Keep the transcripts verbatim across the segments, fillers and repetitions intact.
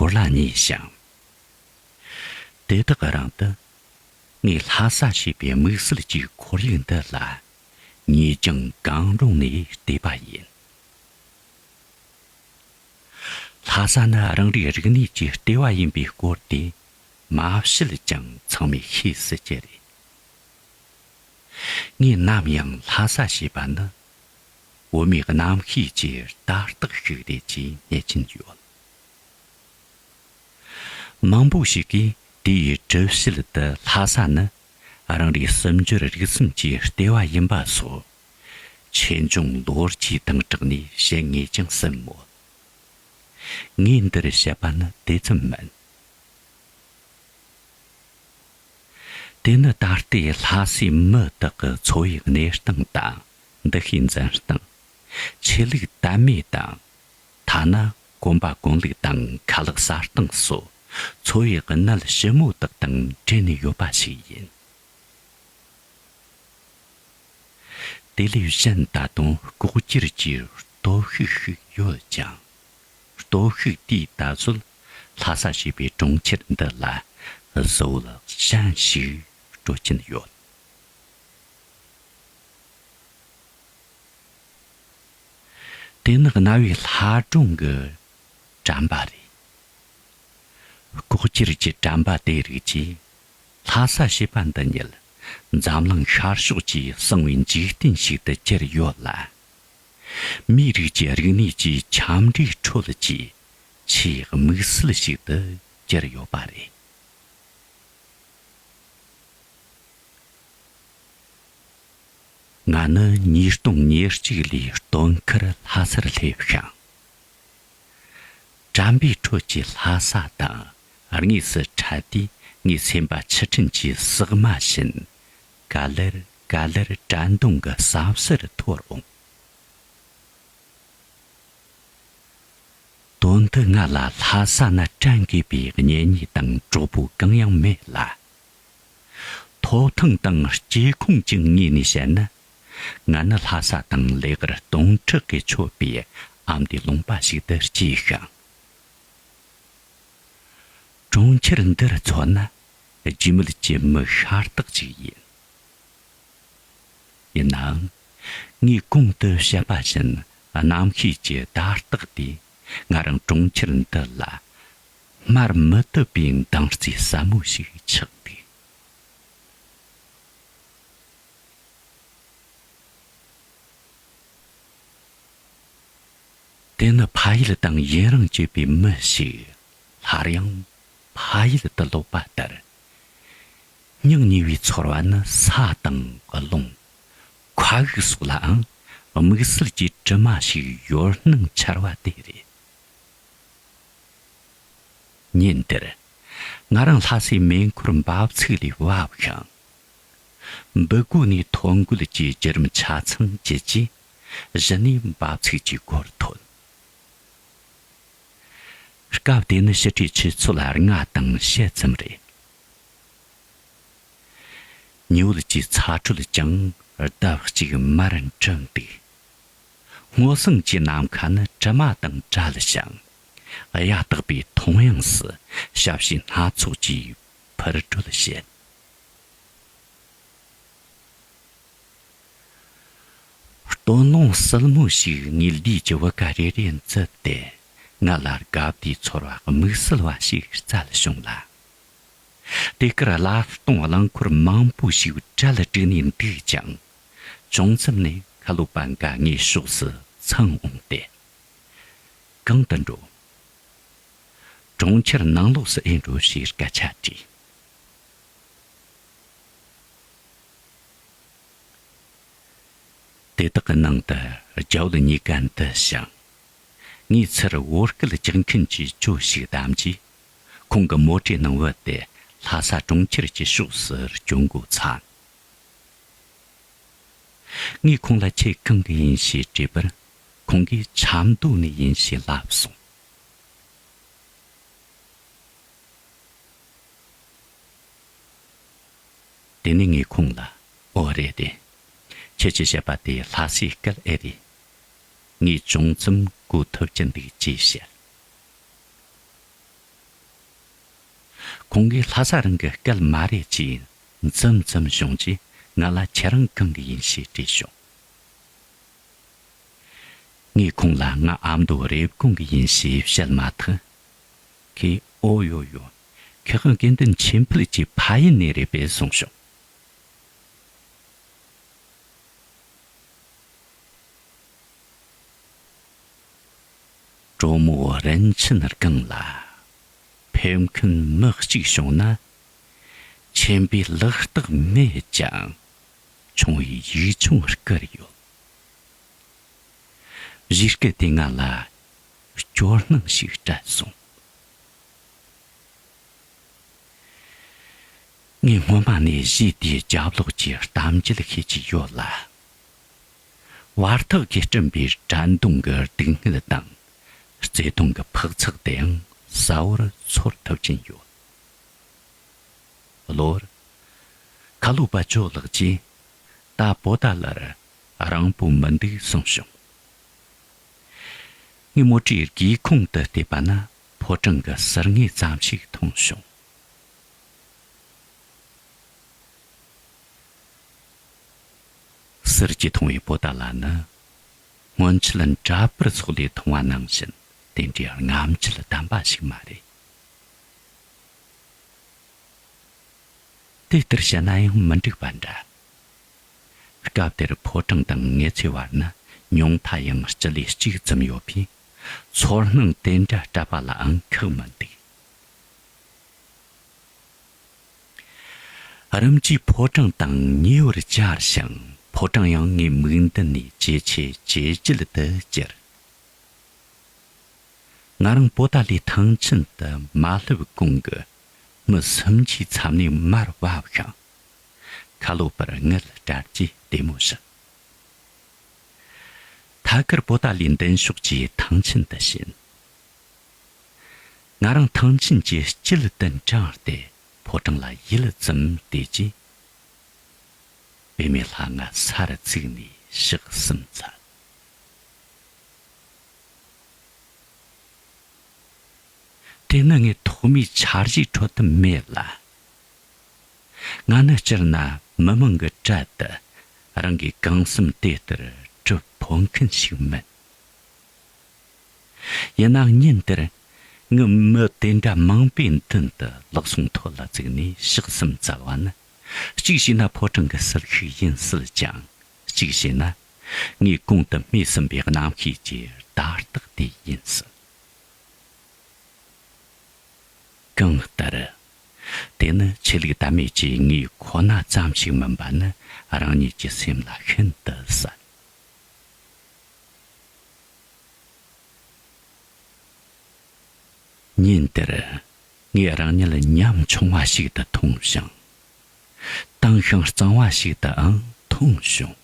འཁོར་ལ་ཉེ་ཞིང་། དེ་དག་གི་རིང་དུ་ངས་ལྷ་ས་ཞེས་པའི་དམིགས་བསལ་གྱི་ཁོར་ཡུག་འདི་ལ་ངེས་ཀྱང་གང་རུང་ནས་བལྟས་པ་ཡིན། ལྷ་ས་ནི་རང་རེའི་རིག་གནས་ཀྱི་ལྟེ་བ་ཡིན་པའི་སྐོར་དེ་མ་བཤད་ཀྱང་ཚང་མས་ཤེས་སྲིད་ཀྱི་རེད། ངས་ནམ་ཡང་ལྷ་ས་ཞེས་པ་ནི་བོད་མིའི་རྣམ་ཤེས་ཀྱི་ལྟ་རྟོག་ཞིག་རེད་ཅེས་བརྙས་ཀྱིན་ཡོད། མང་པོ་ཞིག་གིས་དེའི་གྲུབ་བྱེད་དུ་ལྷ་ས་ནི་རང་རེའི་སུམ་སྦྱོར་རིག་གསུམ་གྱི་ལྟེ་བ་ཡིན་པ་སོགས་ཆོས་འབྱུང་ལོ་རྒྱུས་དང་སྦྲགས་ནས་བཤད་ངེས་ཀྱང་སྲིད་མོད། ངས་འདིར་བཤད་པ་ནི་དེ་ཙམ་མིན། དེ་ནི་ད་ལྟའི་ལྷ་སའི་མི་དག་གི་འཚོ་བའི་གནས་སྟངས་དང་། འདུ་ཤེས་འཛིན་སྟངས། ཆོས་ལུགས་དད་མོས་དང་། ཐ་ན་གོམ་པ་གོམ་ལུགས་དང་ཁ་ལག་ཟ་སྟངས་སོགས་འཚོ་བའི་གནད་ཞིབ་མོ་དག་དང་འབྲེལ་ནས་ཡོད་པ་ཞིག་ཡིན། དེ་ལས་གཞན་ད་དུང་ལྐོག་གྱུར་གྱི་སྟོབས་ཤུགས་ཤིག་ཡོད་ཅིང་། སྟོབས་ཤུགས་དེས་ད་གཟོད་ལྷ་ས་ཞེས་པའི་གྲོང་ཁྱེར་འདི་ལ་གཟི་འོད་གཞན་ཞིག་སྤྲོད་ཀྱིན་ཡོད། དེ་ནི་གནའ་བོའི་ལྷ་སྒྲུང་གི་དྲན་པ་རེད། ལྐོག་གྱུར་གྱི་དྲན་པ་དེ་རིགས་ཀྱིས་ལྷ་ས་ཞེས་པ་འདི་ཉིད་འཛམ་གླིང་ཤར་ཕྱོགས་ཀྱི་གསང་བའི་འཇིག་རྟེན་ཞིག་ཏུ་གྱུར་ཡོད་ལ། མིའི་རིགས་ཀྱི་རིག་གནས་ཀྱི་ཁྱབ་འབྲས་ཁྲོད་ཀྱི་ཆེས་དམིགས་བསལ་ཞིག་ཏུ་གྱུར་ཡོད་པ་རེད། ང་ནི་ཉིས་སྟོང་ཉེར་གཅིག་ལོའི་སྟོན་ཁར་ལྷ་སར་སླེབས་ཤིང་། དྲན་པའི་ཁྲོད་ཀྱི་ལྷ་ས་དང་དངོས་སུ་འཕྲད་དུས། ངའི་སེམས་པ་ཆུ་ཕྲན་གྱི་ཟེགས་མ་བཞིན་ག་ལེར་ག་ལེར་དྲན་གདུང་གི་ཟབ་སར་འཐོར་འོང་། དོན་དུ་ང་ལ་ལྷ་ས་ན་དྲན་དགོས་པའི་གཉེན་ཉེ་དང་གྲོགས་པོ་གང་ཡང་མེད་ལ། ཐོབ་ཐང་དང་སྐྱེ་ཁུངས་ཀྱི་ངོས་ནས་བཤད་ན། ང་ནི་ལྷ་ས་དང་ལེ་དབར་སྟོང་ཕྲག་གིས་ཆོད་པའི་ཨ་མདོའི་ལུང་པ་ཞིག་ཏུ་སྐྱེས་ཤིང་། གྲོང་ཁྱེར་འདིར་མཚོན་ན་རྒྱུས་མེད་ཀྱི་མི་ཤ་སྟག་ཅིག་ཡིན། ཡིན་ནའང་། ངས་གོང་དུ་བཤད་པ་བཞིན་རྣམ་ཤེས་ཀྱི་བརྡ་རྟགས་དེས་ང་རང་གྲོང་ཁྱེར་འདི་ལ་སྨྲ་མི་བཏུབ་པའི་འདང་རྩེ་ཟབ་མོ་ཞིག་ཆགས་འདུག། དེ་ནི་ཕ་ཡུལ་དང་ཡུན་རིང་གྱུར་པའི་མི་ཞིག་སླར་ཡང་ཕ་ཡུལ་དུ་ལོག་པ་ལྟར། སྙིང་ཉེ་བའི་ཚོར་བ་ནི་ས་དང་རླུང་། མཁའ་དབུགས་སོགས་ལའང་དམིགས་བསལ་གྱི་དྲི་མ་ཞིག་ཡོད་སྣང་འཆར་བ་དེ་རེད། ཉིན་དེར། ང་རང་ལྷ་སའི་མེ་འཁོར་འབབ་ཚུགས་ལས་བབས་ཤིང་། འབུ་སྒོ་ནས་ཐོ་འགོད་ཀྱི་བརྒྱུད་རིམ་ཆ་ཚང་བརྒྱུད་རྗེས། གཞི་ནས་འབབ་ཚུགས་ཀྱི་སྒོར་ཐོན། སྐབས་དེ་ནི་ཕྱི་དྲོའི་ཆུ་ཚོད་ལྔ་དང་ཕྱེད་ཙམ་རེད། ཉི་འོད་ཀྱི་ཚ་དྲོད་ཀྱང་ལྡབ་གཅིག་མར་འགྲིམ་འདུག། སྔོ་བསངས་ཀྱི་ནམ་མཁའ་ནི་དྲི་མ་དང་བྲལ་ཞིང་། གཡའ་དག་པའི་མཐོངས་དབྱིངས་སུ་ཞབས་ཕྱི་སྣ་ཚོགས་ཀྱིས་འཕུར་སྒྲོལ་བྱེད། སྟོན་རླུང་བསིལ་མོ་ཞིག་ངའི་ལུས་ཀྱི་བུ་ག་རེ་རེ་འཛུལ་ཏེ། ང་ལ་དགའ་བདེའི་ཚོར་བ་དམིགས་བསལ་བ་ཞིག་བསྩལ་བྱུང་ལ། དེ་ཁར་གླ་གཏོང་རླངས་འཁོར་མང་པོ་ཞིག་གྲལ་བསྒྲིགས་ནས་འདུག་ཀྱང་། ཅུང་ཙམ་ནས་ཁ་ལོ་པ་འགའ་ངའི་ཕྱོགས་སུ་འཚང་འོང་སྟེ། གང་དུ་འགྲོ། གྲོང་ཁྱེར་ནང་ལོགས་སུ་ཨེ་འགྲོ་ཞེས་སྐད་ཆ་དྲིས། དེ་དག་གི་ནང་དུ་རྒྱ་བོད་གཉིས་ཀ་འདུ་ཞིང་། ངའི་ཚུར་བོད་སྐད་རྒྱག་མཁན་གྱི་ཇོ་ཞིག་བདམས་རྗེས། ཁོང་གི་མོ་ཊའི་ནང་བུད་དེ་ལྷ་ས་གྲོང་ཁྱེར་གྱི་ཕྱོགས་སུ་སྐྱོད་འགོ་ཚུགས། ངས་ཁོང་ལ་ཁྱེད་གང་གི་ཡིན་ཞེས་དྲིས་པར། ཁོང་གིས་ཆབ་མདོ་ནས་ཡིན་ཞེས་ལབ་སོང་། དེ་ནས་ངས་ཁོང་ལ། ཨོ་རེད་དེ། ཁྱེད་ཀྱིས་བཤད་པ་དེ་ལྷ་སའི་སྐད་ཨེ་རེད། ངས་ཅུང་ཙམ་གོ་ཐུབ་ཀྱི་འདུག་ཅེས་བཤད། ཁོང་གིས་ལྷ་ས་རང་གི་སྐད་མ་རེད་ཅེས་འཛུམ་འཛུམ་བྱུང་རྗེས། ང་ལ་ཁྱེད་རང་གང་གི་ཡིན་ཞེས་དྲིས་བྱུང་། ངས་ཁོང་ལ་ང་ཨ་མདོ་རེབ་གོང་གི་ཡིན་ཞེས་བཤད་མ་ཐག་ཁོས། ཨོ་ཡོ་ཡོ། ཁྱེད་རང་དགེ་འདུན་ཆོས་འཕེལ་གྱི་ཕ་ཡུལ་ནས་རེད་པས་གསུངས་བྱུང་། གྲོ་མོ་རིན་ཆེན་སྒང་ལ། ཕེབས་མཁན་མི་གཅིག་བྱུང་ན། ཆེན་པོའི་ལག་རྟགས་མེད་ཀྱང་། ཆུང་བའི་ཡིག་ཆུང་བསྐུར་ཡོད། གཞས་སྐད་དེ་ང་ལ་སྐྱོ་སྣང་ཞིག་སྤྲད་སོང་། ངས་སྔོན་མ་ནས་གཞས་དེའི་རྒྱབ་ལོགས་ཀྱི་གཏམ་རྒྱུད་ཤེས་ཀྱི་ཡོད་ལ། བར་ཐག་གིས་བསྐྲུན་པའི་དྲན་གདུང་གི་སྡུག་བསྔལ་དང་བརྩེ་དུང་གི་འཕག་འཚག་དེའང་གསལ་བོར་ཚོར་ཐུབ་ཀྱིན་ཡོད། གློ་བུར། ཁ་ལོ་པ་ཇོ་ལགས་ཀྱིས་ད་པོ་ཏཱ་ལར་རིང་པོ་མི་འདུག་གསུངས་བྱུང་། ངས་མོ་ཊའི་སྒེའུ་ཁུང་དུ་བལྟས་པ་ན་ཕོ་བྲང་གི་ཟུར་ངོས་ཙམ་ཞིག་མཐོང་བྱུང་། ཟུར་གྱིས་མཐོང་བའི་པོ་ཏཱ་ལ་ནི། སྔོན་ཆད་འདྲ་པར་སོགས་ལས་མཐོང་བ་ནང་བཞིན་དེ་འདྲའི་རྔམ་བརྗིད་ལྡན་པ་ཞིག་མ་རེད། དེ་ལྟར་བཤད་ན་ཡང་མི་འགྲིག་པ་འདྲ། སྐབས་དེར་ཕོ་བྲང་དང་ངེད་ཚོའི་བར་ན་ཉུང་མཐའ་ཡང་སྤྱི་ལེ་གཅིག་ཙམ་ཡོད་པས། ཚོར་སྣང་དེ་འདྲ་སྤྲད་པ་ལའང་ཁག་མི་འདུག། རིམ་གྱིས་ཕོ་བྲང་དང་ཉེ་བར་གྱར་ཞིང་། ཕོ་བྲང་ཡང་ངའི་མིག་མདུན་ནས་ཇེ་ཆེ་ཇེ་ལྗིད་དུ་གྱུར། ང་རང་པོ་ཏཱ་ལའི་ཐང་ཆེན་དུ་མ་སླེབས་གོང་གི་མི་སུམ་ཅུའི་མཚམས་ནས་མར་བབས་ཤིང་། ཁ་ལོ་པར་ངལ་བྲལ་གྱིས་ལྟད་མོ་བྱེད། ཐད་ཀར་པོ་ཏཱ་ལའི་མདུན་ཕྱོགས་ཀྱི་ཐང་ཆེན་དུ་ཕྱིན། ང་རང་ཐང་ཆེན་གྱི་དཀྱིལ་དུ་འབྲངས་ཏེ་ཕོ་བྲང་ལ་ཡུད་ཙམ་བལྟས་རྗེས། པད་མའི་ལྷ་ང་སར་བཙུགས་ནས་ཕྱག་གསུམ་འཚལ། དེ་ནི་ངའི་ཐོག་མའི་འཆར་གཞིའི་ཁྲོད་དུ་མེད་ལ། ང་ནི་སྤྱིར་ན་མི་མང་གི་གྲལ་དུ་རང་གི་གང་བསམ་དེ་ལྟར་གྲུབ་ཕོད་མཁན་ཞིག་མིན། ཡིན་ནའང་ཉིན་དེར་ངི་མི་དེ་འདྲ་མང་པོའི་མདུན་དུ་ལག་ཟུང་ཐོད་ལ་བཙུགས་ནས་ཕྱག་གསུམ་བཙལ་བ་ནི། གཅིག་བྱས་ན་ཕོ་བྲང་གི་ཟིལ་ཤུགས་ཡིན་སྲིད་ཀྱང་། གཅིག་བྱས་ན་ངས་གོང་དུ་སྨོས་ཟིན་པའི་རྣམ་ཤེས་ཀྱི་བརྡ་རྟགས་དེ་ཡིན་སྲིད། གང་ལྟར། དེ་ནི་ཆོས་ལུགས་དད་མོས་ཀྱིས་ངའི་ཁོག་ན་ཙམ་ཞིག་མིན་པ་ནི་རང་ཉིད་ཀྱི་སེམས་ལ་ཤིན་ཏུ་གསལ། ཉིན་དེར་ངས་རང་ཉིད་ཉམ་ཆུང་བ་ཞིག་ཏུ་མཐོང་ཞིང་། དྭངས་ཤིང་གཙང་བ་ཞིག་ཏུའང་མཐོང་བྱུང་།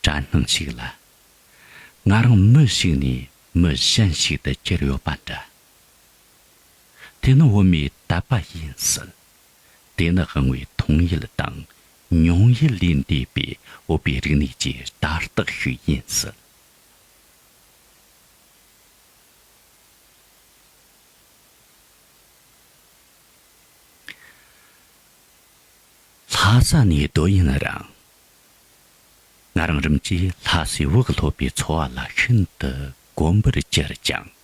དྲན་སྣང་ཞིག་ལ། ང་རང་མི་ཞིག་ནས་མི་གཞན་ཞིག་ཏུ་གྱུར་ཡོད་པ་འདྲ། དེ་ནི་བུད་མེད་དད་པ་ཡིན་སྲིད། དེ་ནི་དབང་བའི་མཐོང་ཡུལ་དང་མྱོང་ཡུལ་ལས་འདས་པའི་བོད་པའི་རིག་གནས་ཀྱི་བརྡ་རྟགས་ཤིག་ཡིན་སྲིད། ལྷ་ས་ནས་སྡོད་ཡུན་རིང་། ང་རང་རིམ་གྱིས་ལྷ་སའི་བག་ལྷོད་པའི་འཚོ་བ་ལ་ཤིན་ཏུ་གོམས་པར་གྱུར་ཅིང་།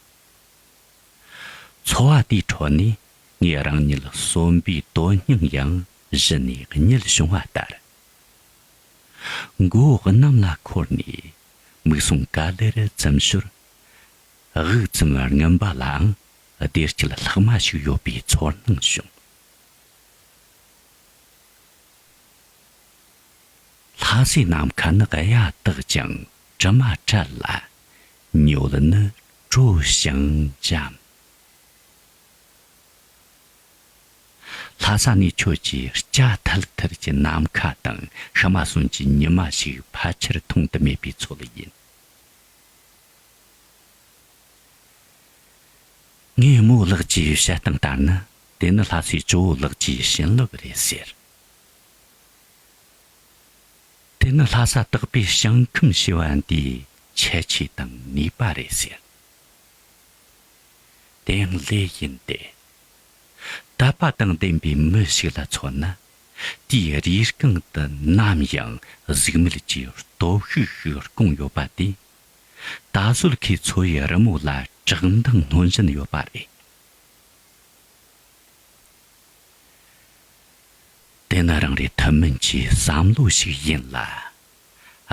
འཚོ་བ་དེའི་ཁྲོད་ནས་ངས་རང་ཉིད་གསོན་པོའི་དོན་སྙིང་ཡང་གཞི་ནས་རྙེད་བྱུང་བ་ལྟར། མགོ་བོ་གནམ་ལ་འཁོར་ནས་མིག་ཟུང་ག་ལེར་བཙུམ་ཞོར། དབུགས་ཙམ་རྔུབ་པ་ལའང་བདེ་སྐྱིད་ལྷག་མ་ཞིག་ཡོད་པའི་ཚོར་སྣང་བྱུང་། ལྷ་སའི་ནམ་མཁའ་ནི་གཡའ་དག་ཅིང་དྲི་མ་བྲལ་ལ། ཉི་འོད་ནི་དྲོ་ཞིང་འཇམ། ལྷ་ས་ནས་ཁྱོད་ཀྱི་སྐྱ་ཐལ་ཐལ་གྱི་ནམ་མཁའ་དང་ཤི་མ་གསོན་གྱི་ཉི་མ་ཞིག་ཕལ་ཆེར་མཐོང་དུ་མེད་པའི་ཚོད་ཡིན། ངའི་རྨོ་ལགས་ཀྱིས་བཤད་སྟངས་ལྟར་ན། དེ་ནི་ལྷ་སའི་ཇོ་བོ་ལགས་ཀྱི་བྱིན་རླབས་རེད་ཟེར། དེ་ནི་ལྷ་ས་དག་པའི་ཞིང་ཁམས་ཞེས་པ་འདིའི་ཁྱད་ཆོས་དང་ནུས་པ་རེད་ཟེར། དེའང་ལས་ཡིན་ཏེ། དད་པ་དང་ལྡན་པའི་མི་ཞིག་ལ་མཚོན་ན། དེའི་རེ་རྐང་དུ་ནམ་ཡང་གཟུགས་མེད་ཀྱི་སྟོབས་ཤུགས་ཤིག་སྐུངས་ཡོད་པ་དེས། ད་གཟོད་ཁོས་འཚོ་བའི་རི་མོ་ལ་བཀྲག་མདངས་སྣོན་བཞིན་ཡོད་པ་རེད། དེ་ནི་རང་རེའི་ཐུན་མིན་གྱི་བསམ་བློ་ཞིག་ཡིན་ལ།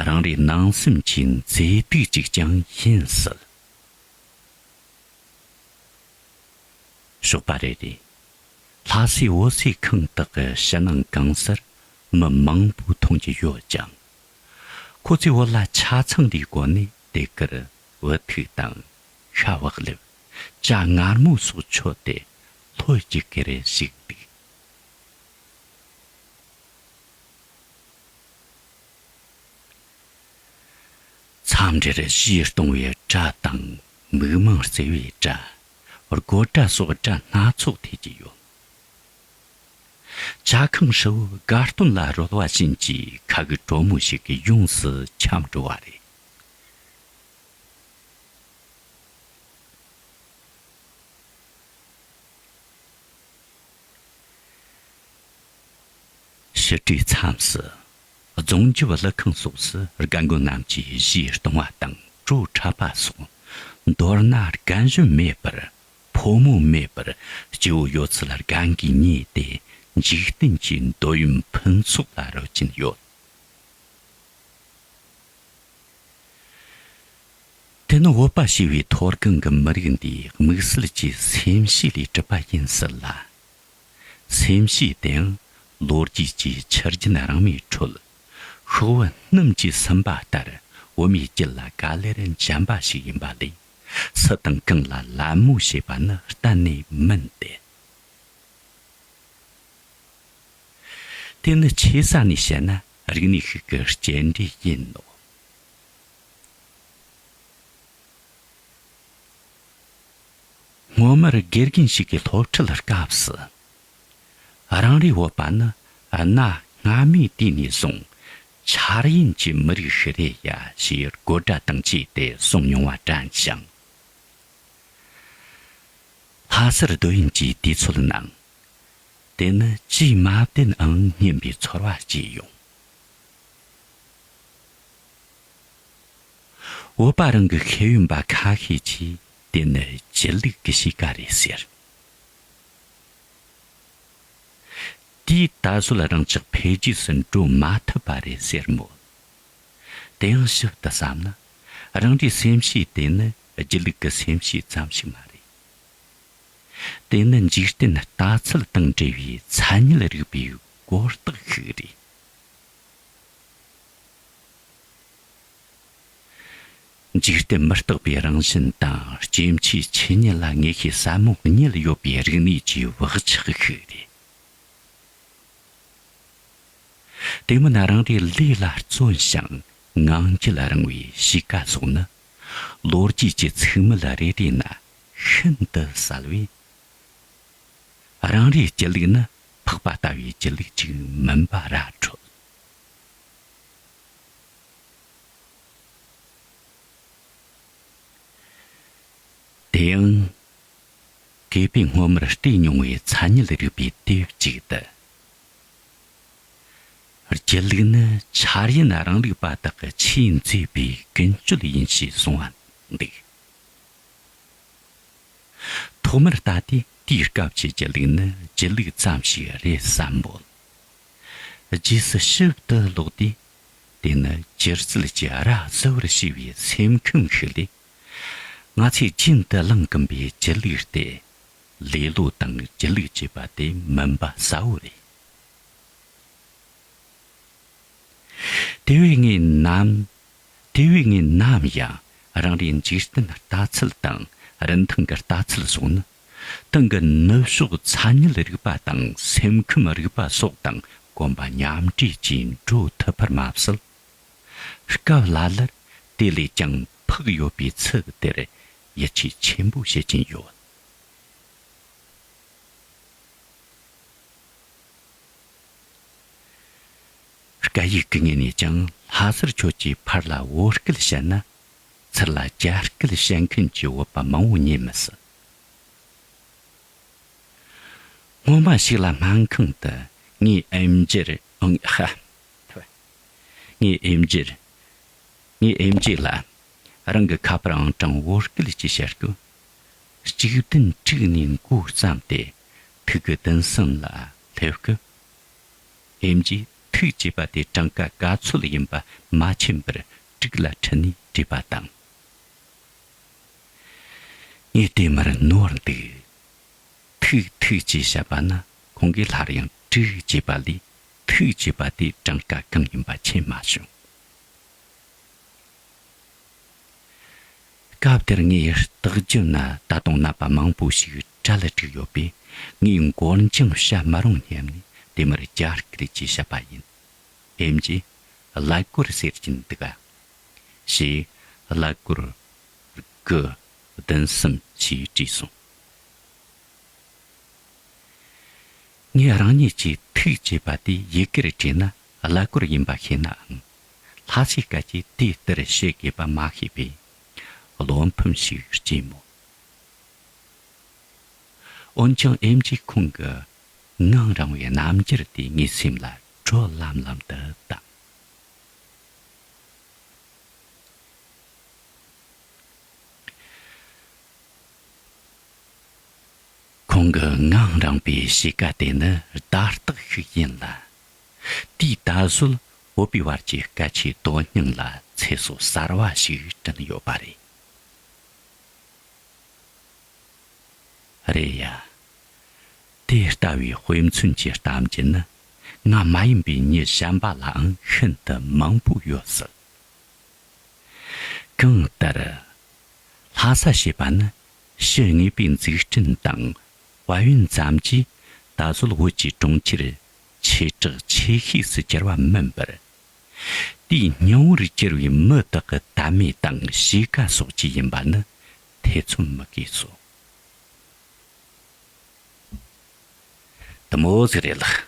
རང་རེའི་ནང་སེམས་ཀྱི་མཛེས་སྡུག་ཅིག་ཀྱང་ཡིན་སྲིད། ཞོགས་པ་རེ་རེ། ལྷ་སའི་འོད་ཟེར་ཁང་དག་གི་ཕྱི་ནང་གང་སར་མི་མང་པོ་མཐོང་རྒྱུ་ཡོད་ཀྱང་། ཁོ་ཚོའི་འོག་ལ་ཆ་ཚང་འདིའི་སྒོ་ནས་དེ་གར་འུ་ཐུག་དང་ཤ་བག་ལེབ། ཇ་མངར་མོ་སོགས་མཆོད་དེ་ལྷོད་ཀྱི་ཀེར་བཞུགས་འདུག་མཚམས་རེར་གཞས་གཏོང་བའི་སྒྲ་དང་མིག་མང་བརྩེ་བའི་སྒྲ། དགོད་སྒྲ་སོགས་སྒྲ་སྣ་ཚོགས་ཐོས་ཀྱི་ཡོད། ཇ་ཁང་ཧྲིལ་བོ་དགའ་སྟོན་ལ་རོལ་བ་བཞིན་གྱི་ཁ་གི་དྲོན་མོ་ཞིག་གིས་ཡོངས་སུ་ཁྱབ་འགྲོ་བ་རེད། ཕྱི་དྲོའི་མཚམས་སུ། རྫོང་རྒྱབ་ཀླུ་ཁང་སོགས་སུ་རྒན་རྒོན་རྣམས་ཀྱིས་གཞས་གཏོང་བ་དང་བྲོ་འཁྲབ་པ་སོགས། མདོར་ན་རྒན་གཞོན་མེད་པར། ཕོ་མོ་མེད་པར། སྐྱེ་བོ་ཡོད་ཚད་རྒན་གྱིས་མཉེས་ཏེ། འཇིག་རྟེན་གྱི་འདོད་ཡོན་ཕུན་ཚོགས་ལ་རོལ་གྱིན་ཡོད། དེ་ནི་བོད་པ་ཞེས་པའི་མཐོ་སྒང་གི་མི་རིགས་འདིའི་དམིགས་བསལ་གྱི་སེམས་གཤིས་ལས་གྲུབ་པ་ཡིན་སྲིད་ལ། སེམས་གཤིས་དེའང་ལོ་རྒྱུས་ཀྱི་ཆུ་རྒྱུན་རིང་མོའི་ཁྲོད། ཤོག་བུ་སྣུམ་གྱིས་ཟིན་པ་ལྟར་བུད་མེད་རྒྱུད་ལ་ག་ལེར་འཇམ་པ་ཞིག་ཡིན་པ་ལས། སུ་དང་གང་ལ་ལད་མོ་བྱེད་པ་ནི་གཏན་ནས་མིན་ཏེ། དེ་ནི་ཆེ་ས་ནས་བཤད་ན་རིག་གནས་ཤིག་གི་སྐྱེལ་འདྲེན་ཡིན་ནོ། སྔོན་མར་དགེ་རྒན་ཞིག་གི་སློབ་ཁྲིད་སྐབས་སུ། རང་རེའི་བོད་པ་ནི་གནའ་སྔ་མོའི་དུས་ནས་བཟུང་འཆར་ཡན་གྱི་མི་རིགས་ཤིག་རེད་ཡ་ཞེས་དགོད་སྒྲ་དང་བཅས་ཏེ་གསུང་མྱོང་བ་དྲན་ཞིང་། ལྷ་སར་སྡོད་ཡུན་གྱི་དུས་ཚོད་ནང་། དེ་ནི་ཅིས་མ་བདེན་ཨང་སྙམ་པའི་ཚོར་བ་སྐྱེས་ཡོང་། བོད་པ་རང་གི་ཤེས་ཡོན་པ་ཁ་ཤས་ཀྱིས་དེ་ནི་སྒྱིད་ལུག་གི་གཤིས་ཀ་རེད་ཟེར། དེས་ད་གཟོད་རང་ཅག་འཕེལ་རྒྱས་སུ་འགྲོ་མ་ཐུབ་པ་རེད་ཟེར་མོད། དེ་ཡང་ཞིབ་ཏུ་བསམ་ན། རང་རེའི་སེམས་ཤེས་དེ་ནི་སྒྱིད་ལུག་གི་སེམས་ཤེས་ཙམ་ཞིག་མ་རེད། དེ་ནི་འཇིག་རྟེན་ལྟ་ཚུལ་དང་འབྲེལ་བའི་མཚན་ཉིད་རིག་པའི་གོ་རྟོགས་ཤིག་རེད། འཇིག་རྟེན་མི་རྟག་པའི་རང་བཞིན་དང་སྐྱེ་འཆིའི་ཆོས་ཉིད་ལ་ངེས་ཤེས་ཟབ་མོ་རྙེད་ཡོད་པའི་རིག་གནས་ཀྱི་བག་ཆགས་ཤིག་རེད། དེ་མིན་རང་རེའི་ལས་ལ་བརྩོན་ཞིང་ངང་རྒྱུད་རིང་བའི་གཤིས་ཀ་སོགས་ནི། ལོ་རྒྱུས་ཀྱི་ཚིག་མིག་རེ་རེ་ན་ཤིན་ཏུ་གསལ་བས། རང་རེའི་སྒྱིད་ལུག་ནི་ཕག་པ་ལྟ་བུའི་སྒྱིད་ལུག་ཅིག་མིན་པ་ར་འཕྲོད། དེ་ཡང་། སྐྱེས་པས་སྔོན་མར་བལྟས་མྱོང་བའི་མཚན་ཉིད་རིག་པའི་དེབ་ཅིག་ཏུ། སྒྱིད་ལུག་ནི་འཆར་ཡན་རིང་ལུགས་པ་དག་གི་ཆེས་མཛེས་པའི་ཀུན་སྤྱོད་ཡིན་ཞེས་གསུངས་པ་འདུག། ཐོག་མར་ལྟ་དུས་དེའི་སྐབས་ཀྱི་སྒྱིད་ལུག་ནི་སྒྱིད་ལུག་ཙམ་ཞིག་རེད་བསམ་མོད། རྗེས་སུ་ཞིབ་ཏུ་ཀློག་དུས། དེ་ནི་སྒྱུ་རྩལ་གྱི་ར་བཟི་བར་བྱས་པའི་སེམས་ཁམས་ཤིག་ལས། ང་ཚོས་རྒྱུན་དུ་བླངས་ཀིན་པའི་སྒྱིད་ལུག་སྟེ། ལེ་ལོ་དང་སྒྱིད་ལུག་ཅེས་པ་དེ་མིན་པ་གསལ་བོ་རེད། དེ་བས་ངས་ནམ། དེ་བས་ངས་ནམ་ཡང་རང་རེའི་འཇིག་རྟེན་ལྟ་ཚུལ་དང་རིན་ཐང་གི་ལྟ་ཚུལ་སོགས་ནི། དེང་གི་ནུབ་ཕྱོགས་མཚན་ཉིད་རིག་པ་དང་སེམས་ཁམས་རིག་པ་སོགས་དང་གོམ་པ་མཉམ་འདྲེས་ཀྱིས་འགྲོ་ཐུབ་པར་མ་ཟད། སྐབས་ལ་ལར་དེ་ལས་ཀྱང་ཕུགས་ཡོད་པའི་ཚུལ་དེར་ཡིད་ཆེས་ཆེན་པོ་བྱེད་ཀྱིན་ཡོད། སྐད་ཡིག་གི་ངོས་ནས་ཀྱང་ལྷ་སར་ཁྱོད་ཀྱིས་ཕར་ལ་བོད་སྐད་བཤད་ན། ཚུར་ལ་རྒྱ་སྐད་བཤད་མཁན་གྱི་བོད་པ་མང་བོ་རྙེད་མི་སྲིད། སྔོན་མ་ཞིག་ལ་སྨན་ཁང་དུ་ངའི་ཨེམ་ཆི་ཨང་ཧ། ངའི་ཨེམ་ཆི། ངའི་ཨེམ་ཆི་ལ་རང་གི་ཁ་པར་ཨང་གྲངས་བོ་སྐད་ཅེས་བཤད་སྐུ། གཅིག་བདུན་དྲུག་ནས་འགོ་བརྩམས་ཏེ་ཐིག་གི་བདུན་གསུམ་ལ་སླེབས་སྐུ། ཨེམ་ཆིས་ཐིག་ཅེས་པ་དེ་གྲངས་ཀ་ག་ཚོད་ཡིན་པ་མ་མཁྱེན་པར་དྲུག་ལ་ཁྲིད་ནས་བྲིས་པ་དང་། ངས་དེ་མར་ནོར་འདུག་ཐིག་ཐིག་ཅེས་བཤད་པ་ན་ཁོང་གིས་སླར་ཡང་དྲུག་ཅེས་པ་ལས་ཐིག་ཅེས་པ་དེ་གྲངས་ཀ་གང་ཡིན་པ་མཁྱེན་མ་བྱུང་། སྐབས་དེར་ངའི་རྟགས་རྒྱུན་ན་ད་དུང་ནད་པ་མང་པོ་ཞིག་གྲལ་ལ་བསྒྲིགས་ཡོད་པས། ངས་མགོ་འགྱངས་བྱ་མི་རུང་སྙམ་ནས་དེ་མར་རྒྱ་སྐད་ཅེས་བཤད་པ་ཡིན། ཨེམ་ཆིས་གླ་སྒོར་ཟེར་གྱིན་འདུག་ག་ཞེས་གླ་སྒོར་དགུ་བདུན་གསུམ་ཞེས་བྲིས་སོང་། ངས་རང་ཉིད་ཀྱིས་ཐིག་ཅེས་པ་དེ་ཡི་གེར་བྲིས་ན་གླ་སྒོར་ཡིན་པ་ཤེས་ནའང་། ལྷ་སའི་སྐད་ཀྱིས་དེ་ལྟར་བཤད་དགོས་པ་མ་ཤེས་པས་བློ་ཕམ་ཞིག་སྐྱེས་མོད། འོན་ཀྱང་ཨེམ་ཆིས་ཁོང་གི་ངང་རིང་བའི་རྣམ་འགྱུར་དེ་ངའི་སེམས་ལ་དྲོད་ལམ་ལམ་དུ་བཏང་། ཁོང་གི་ངང་རིང་པའི་གཤིས་ཀ་དེ་ནི་བརྡ་རྟགས་ཤིག་ཡིན་ལ། དེས་ད་གཟོད་བོད་པའི་བར་གྱི་སྐད་ཆའི་དོན་སྙིང་ལ་ཚེ་སྲོག་གསར་བ་ཞིག་བསྐྲུན་ཡོད་པ་རེད། རེད་ཡ། དེ་ལྟ་བུའི་དཔེ་མཚོན་གྱི་གཏམ་རྒྱུད་ནི་ང་མ་ཡིན་པའི་མྱི་གཞན་པ་ལའང་ཤིན་ཏུ་མང་པོ་ཡོད་སྲིད། གང་ལྟར། ལྷ་ས་ཞེས་པ་ནི་ཕྱི་དངོས་པོའི་འཛུགས་སྐྲུན་དང་དཔལ་ཡོན་ཙམ་གྱིས་ད་གཟོད་བོད་ཀྱི་གྲོང་ཁྱེར་ཆེ་དྲགས་ཆེ་ཤོས་སུ་གྱུར་བ་མིན་པར། དེའི་སྙིང་བོར་གྱུར་བའི་མི་དག་གི་དད་མོས་དང་གཤིས་ཀ་སོགས་ཀྱིས་ཡིན་པ་ནི་ཐེ་ཚོམ་མི་དགོས་སོ། དེ་མོ་ཟིག་རེད་ལགས།